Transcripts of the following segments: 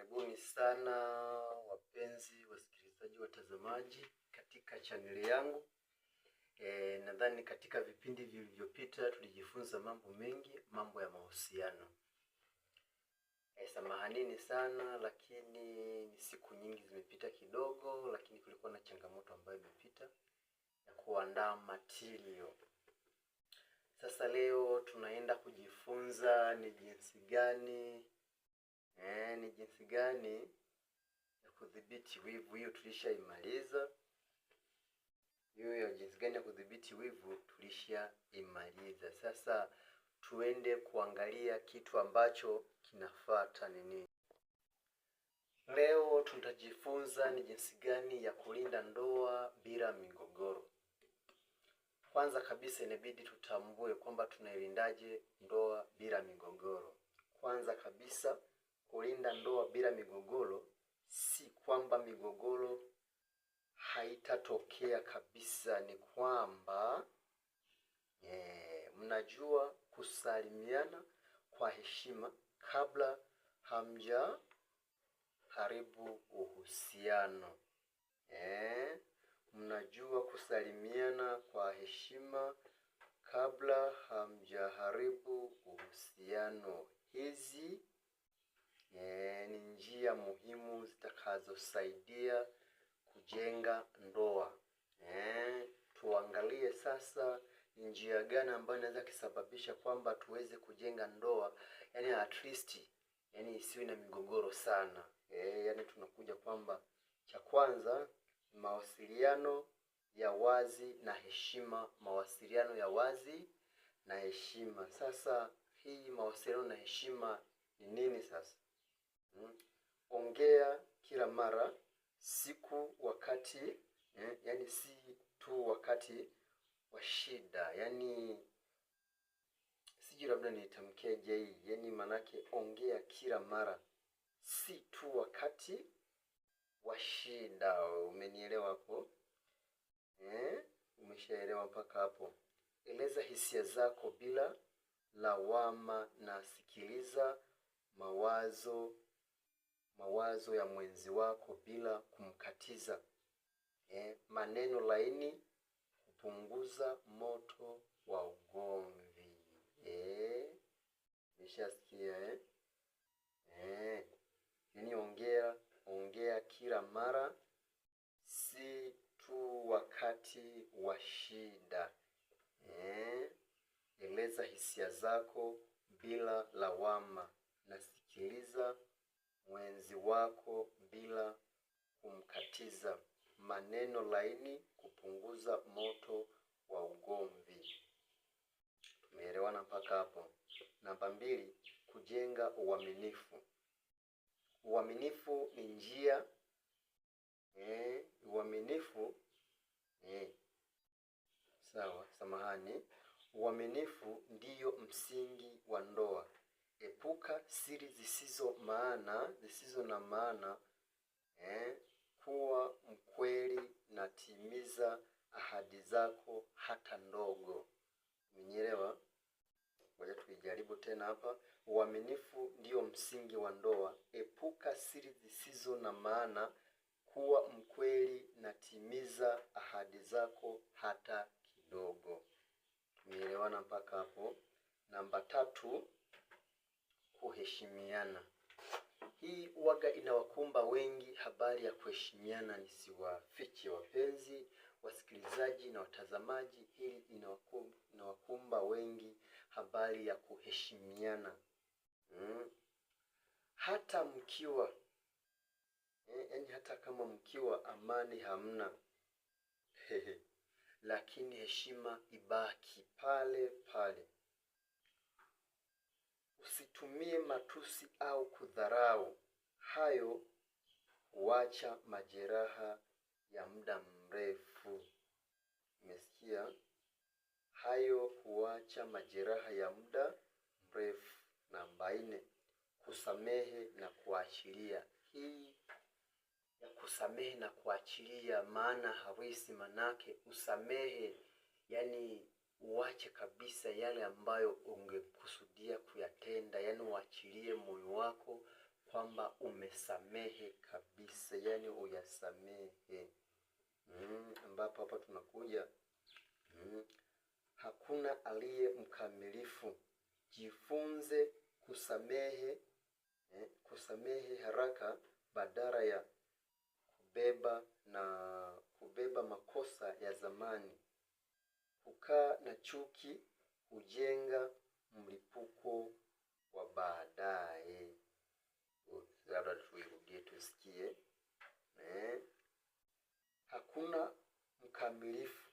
Karibuni sana wapenzi wasikilizaji, watazamaji katika chaneli yangu. Nadhani katika vipindi vilivyopita tulijifunza mambo mengi, mambo ya mahusiano. Samahanini sana, lakini ni siku nyingi zimepita kidogo, lakini kulikuwa na changamoto ambayo imepita ya kuandaa material. Sasa leo tunaenda kujifunza ni jinsi gani ni jinsi gani ya kudhibiti wivu. Hiyo tulishaimaliza. Hiyo ya jinsi gani ya kudhibiti wivu tulishaimaliza. Sasa tuende kuangalia kitu ambacho kinafuata ni nini. Leo tutajifunza ni jinsi gani ya kulinda ndoa bila migogoro. Kwanza kabisa inabidi tutambue kwamba tunailindaje ndoa bila migogoro. Kwanza kabisa, kulinda ndoa bila migogoro si kwamba migogoro haitatokea kabisa, ni kwamba mnajua kusalimiana kwa heshima kabla hamja haribu uhusiano. Mnajua kusalimiana kwa heshima kabla hamjaharibu uhusiano. Hizi ni njia muhimu zitakazosaidia kujenga ndoa. Tuangalie sasa ni njia gani ambayo inaweza kisababisha kwamba tuweze kujenga ndoa, yani at least, yani isiwe na migogoro sana. Yani tunakuja kwamba cha kwanza mawasiliano ya wazi na heshima. Mawasiliano ya wazi na heshima. Sasa hii mawasiliano na heshima ni nini sasa? Ongea kila mara, siku wakati yani si tu wakati wa shida, yani sijui labda nitamkeje hii, yani manake ongea kila mara, si tu wakati wa shida. Umenielewa hapo eh? Umeshaelewa mpaka hapo? Eleza hisia zako bila lawama na sikiliza mawazo ya mwenzi wako bila kumkatiza. Maneno laini kupunguza moto wa ugomvi. Umeshasikia eh? Yani ongea kila mara, si tu wakati wa shida. Eleza hisia zako bila lawama na sikiliza mwenzi wako bila kumkatiza. Maneno laini kupunguza moto wa ugomvi. Tumeelewana mpaka hapo? Namba mbili, kujenga uaminifu. Uaminifu ni njia uaminifu sawa, samahani. Uaminifu ndiyo msingi wa ndoa. Epuka siri zisizo na maana kuwa mkweli na timiza ahadi zako hata ndogo. Umenielewa? Ngoja tuijaribu tena hapa. Uaminifu ndiyo msingi wa ndoa. Epuka siri zisizo na maana, kuwa mkweli na timiza ahadi zako hata kidogo. Tumeelewana mpaka hapo? Namba tatu, kuheshimiana. Hii waga inawakumba wengi, habari ya kuheshimiana. Nisiwafiche wapenzi wasikilizaji na watazamaji, hili inawakumba wengi, habari ya kuheshimiana. Hata mkiwa yaani hata kama mkiwa amani hamna lakini heshima ibaki pale pale. Usitumie matusi au kudharau, hayo huacha majeraha ya muda mrefu. Umesikia? Hayo huacha majeraha ya muda mrefu. Namba nne, kusamehe na kuachilia. Hii ya kusamehe na kuachilia, maana halisi manake usamehe, yani uache kabisa yale ambayo ungekusudia kuyatenda, yani uachilie moyo wako kwamba umesamehe kabisa, yani uyasamehe. Ambapo hapa tunakuja hakuna aliye mkamilifu. Jifunze kusamehe, kusamehe haraka badala ya kubeba makosa ya zamani. Kukaa na chuki hujenga mlipuko wa baadaye. Labda tuirudie tusikie. Hakuna mkamilifu.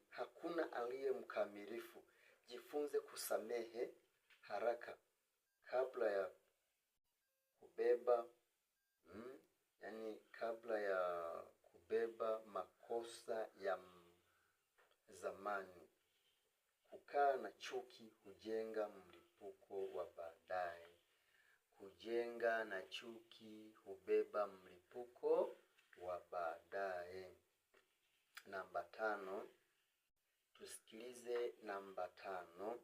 Hakuna aliye mkamilifu. Jifunze kusamehe haraka kabla ya kubeba yani kabla ya kubeba makosa ya zamani. Kukaa na chuki hujenga mlipuko wa baadaye. Kujenga na chuki hubeba mlipuko wa baadaye. Namba 5, tusikilize namba 5.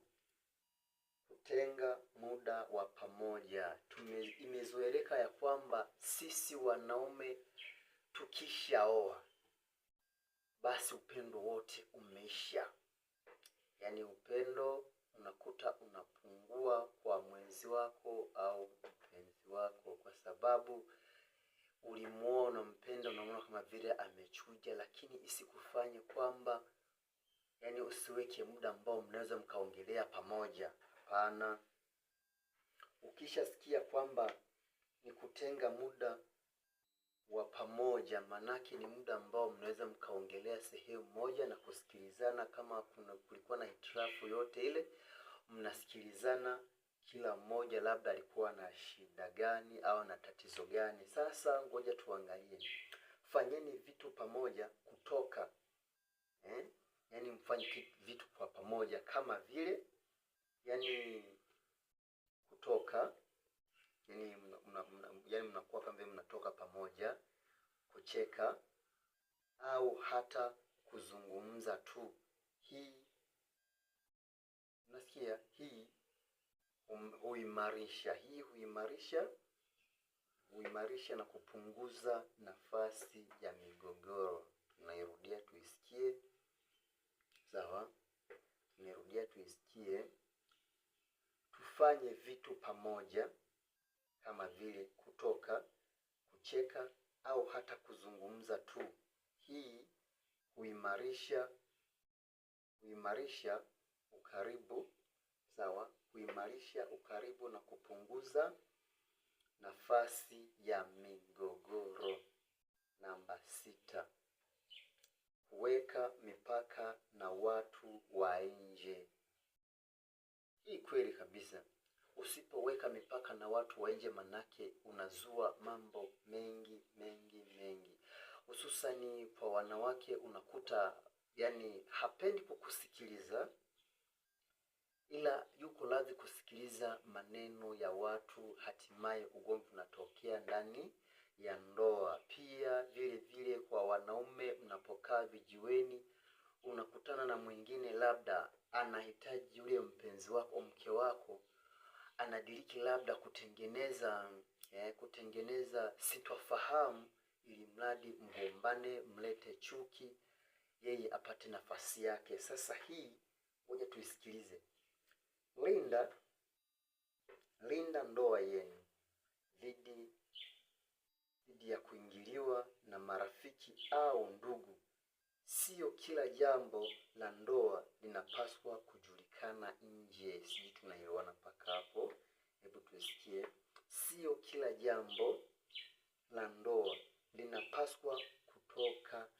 Kutenga muda wa pamoja. Imezoeleka ya kwamba sisi wanaume tukishaoa basi upendo wote umeisha. Yaani upendo unakuta unapungua kwa mwenzi wako au mpenzi wako, kwa sababu ulimuoa unampenda, unaona kama vile amechuja, lakini isikufanye kwamba yani usiweke muda ambao mnaweza mkaongelea pamoja. Hapana. Ukishasikia kwamba ni kutenga muda wa pamoja, manake ni muda ambao mnaweza mkaongelea sehemu moja na kusikilizana. Kama kulikuwa na hitilafu yote ile, mnasikilizana kila mmoja labda alikuwa na shida gani au na tatizo gani. Sasa ngoja tuangalie. Fanyeni vitu pamoja kutoka yani mfanye vitu kwa pamoja, kama vile yani kutoka, yani yani mnakuwa kama vile mnatoka pamoja, kucheka au hata kuzungumza tu. Hii unasikia, hii huimarisha, hii huimarisha na kupunguza nafasi ya migogoro. Tunairudia tuisikie. Sawa, tunairudia tuisikie. Tufanye vitu pamoja kama vile kutoka, kucheka au hata kuzungumza tu. Hii huimarisha ukaribu. Sawa, huimarisha ukaribu na kupunguza nafasi ya migogoro. Namba 6, kuweka mipaka na watu wa nje. Hii kweli kabisa. Usipoweka mipaka na watu wa nje, manake unazua mambo mengi mengi mengi. Hususani kwa wanawake, unakuta yani hapendi kukusikiliza, ila yuko radhi kusikiliza maneno ya watu, hatimaye ugomvi unatokea ndani ya ndoa. Pia vile vile kwa wanaume, mnapokaa vijiweni, unakutana na mwingine labda anahitaji yule mpenzi wako, mke wako, anadiriki labda kutengeneza sitofahamu, ili mradi mgombane, mlete chuki, yeye apate nafasi yake. Sasa hii ngoja tuisikilize. Linda ndoa yenu dhidi ya kuingiliwa na marafiki au ndugu. Sio kila jambo la ndoa linapaswa kujulikana nje. Sijui tunaelewana mpaka hapo? Hebu tusikie. Sio kila jambo la ndoa linapaswa kutoka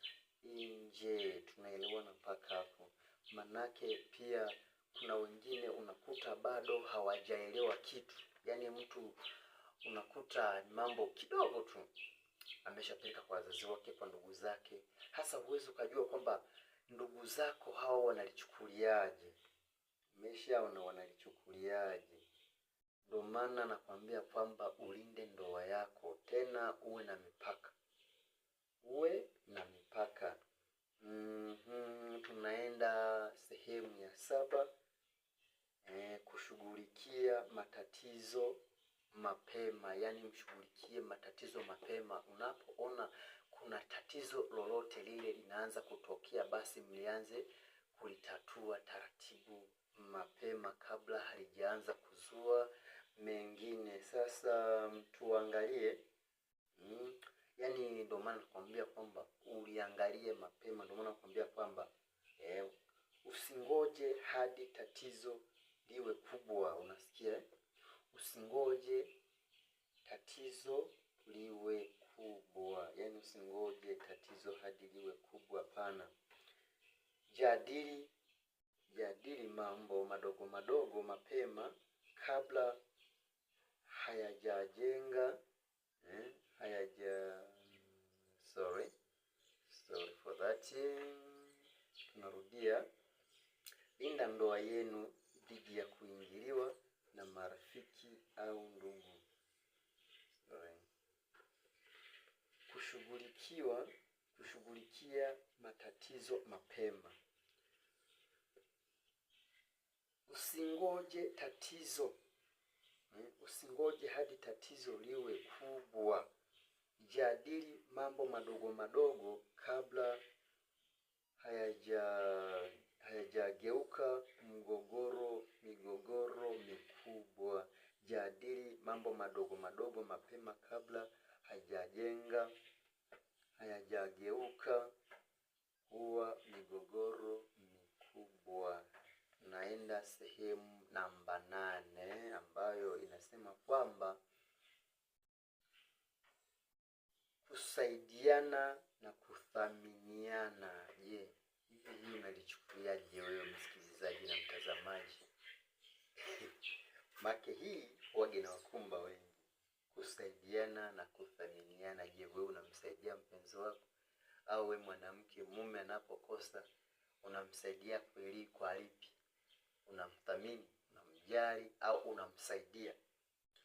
nje. Tunaelewana mpaka hapo? Manake pia kuna wengine unakuta bado hawajaelewa kitu. Yaani mtu unakuta mambo kidogo tu ameshapeleka kwa wazazi wake, kwa ndugu zake. Hasa huwezi ukajua kwamba ndugu zako hao wanalichukuliaje. Umeshaona wanalichukuliaje. Ndio maana nakwambia kwamba ulinde ndoa yako, tena uwe na mipaka. Uwe na mipaka. Tunaenda sehemu ya 7. Kushughulikia matatizo mapema, yani mshughulikie matatizo mapema. Unapoona kuna tatizo lolote lile linaanza kutokea, basi mlianze kulitatua taratibu mapema kabla halijaanza kuzua mengine. Sasa tuangalie, yani ndio maana nakwambia kwamba uliangalie mapema. Ndio maana nakwambia kwamba usingoje hadi tatizo liwe kubwa. Unasikia? Usingoje tatizo liwe kubwa, yani usingoje tatizo hadi liwe kubwa. Hapana, jadili mambo madogo madogo mapema kabla hayajajenga sorry for that. Tunarudia, linda ndoa yenu dhidi ya kuingiliwa na marafiki au ndugu. Sorry. Kushughulikia matatizo mapema. Usingoje tatizo, usingoje hadi tatizo liwe kubwa. Jadili mambo madogo madogo kabla hayajageuka migogoro mikubwa. Jadili mambo madogo madogo mapema kabla hayajageuka kuwa migogoro mikubwa. Tunaenda sehemu namba 8 ambayo inasema kwamba kusaidiana na kuthaminiana. Je, hivi hii unalichukuliaje wewe msikilizaji na mtazamaji? Make hii huwaga inawakumba wengi. Kusaidiana na kuthaminiana. Je, wewe unamsaidia mpenzi wako? Au wewe mwanamke, mume anapokosa unamsaidia kweli kwa lipi? Unamthamini, unamjali au unamsaidia?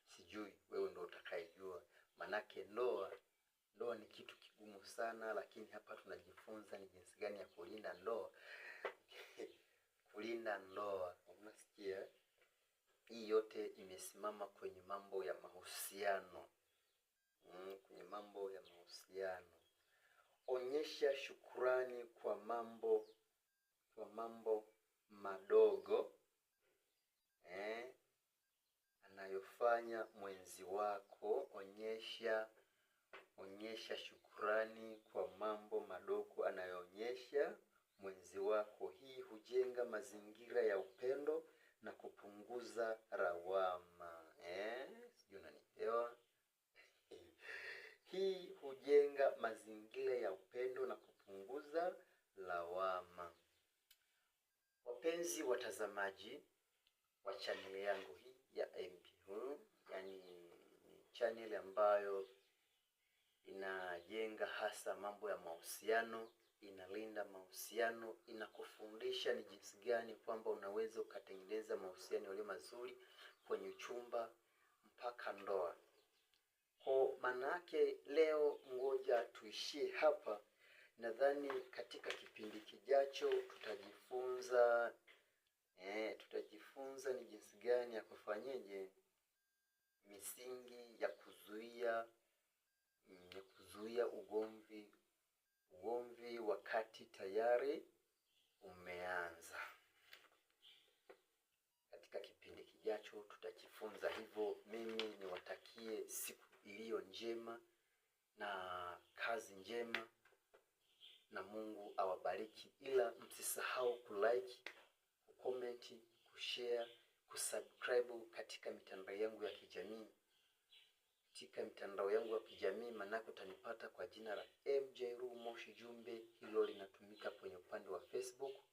Sijui, wewe ndio utakayejua. Manake ndoa ni kitu kigumu sana, lakini hapa tunajifunza ni jinsi gani ya kulinda ndoa. Kulinda ndoa, unasikia? Hii yote imesimama kwenye mambo ya mahusiano. Kwenye mambo ya mahusiano. Onyesha shukurani kwa mambo madogo anayofanya mwenzi wako. Onyesha shukurani kwa mambo madogo anayoonyesha mwenzi wako. Hii hujenga mazingira ya upendo na kupunguza lawama. Sijui unanielewa? Hii hujenga mazingira ya upendo na kupunguza lawama. Wapenzi watazamaji wa channel yangu hii ya MP, yani ni channel ambayo inajenga hasa mambo ya mahusiano, inalinda mahusiano, inakufundisha ni jinsi gani kwamba unaweza ukatengeneza mahusiano yaliyo mazuri kwenye uchumba mpaka ndoa. Kwa maana yake leo ngoja tuishie hapa. Nadhani katika kipindi kijacho tutajifunza ni jinsi gani ya kufanyeje misingi ya kuzuia ugomvi wakati tayari umeanza. Katika kipindi kijacho tutajifunza hivyo. Mimi niwatakie siku iliyo njema na kazi njema, na Mungu awabariki. Ila msisahau kulike, kucomment, kushare, kusubscribe katika mitandao yangu ya kijamii. Katika mitandao yangu ya kijamii manake utanipata kwa jina la MJ Ruu Moshi Jumbe. Hilo linatumika kwenye upande wa Facebook.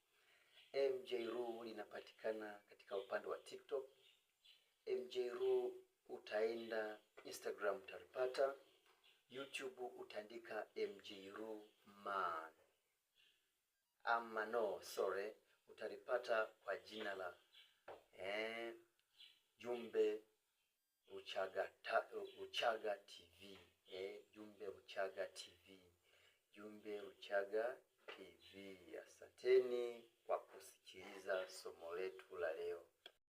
MJ Ruu linapatikana katika upande wa TikTok. MJ Ruu utaenda Instagram utalipata. YouTube utaandika MJ Ruu Man. Ama no, sorry, utalipata kwa jina la Jumbe Ruchaga TV. Jumbe Ruchaga TV. Jumbe Ruchaga TV. Asanteni kwa kusikiliza somo letu.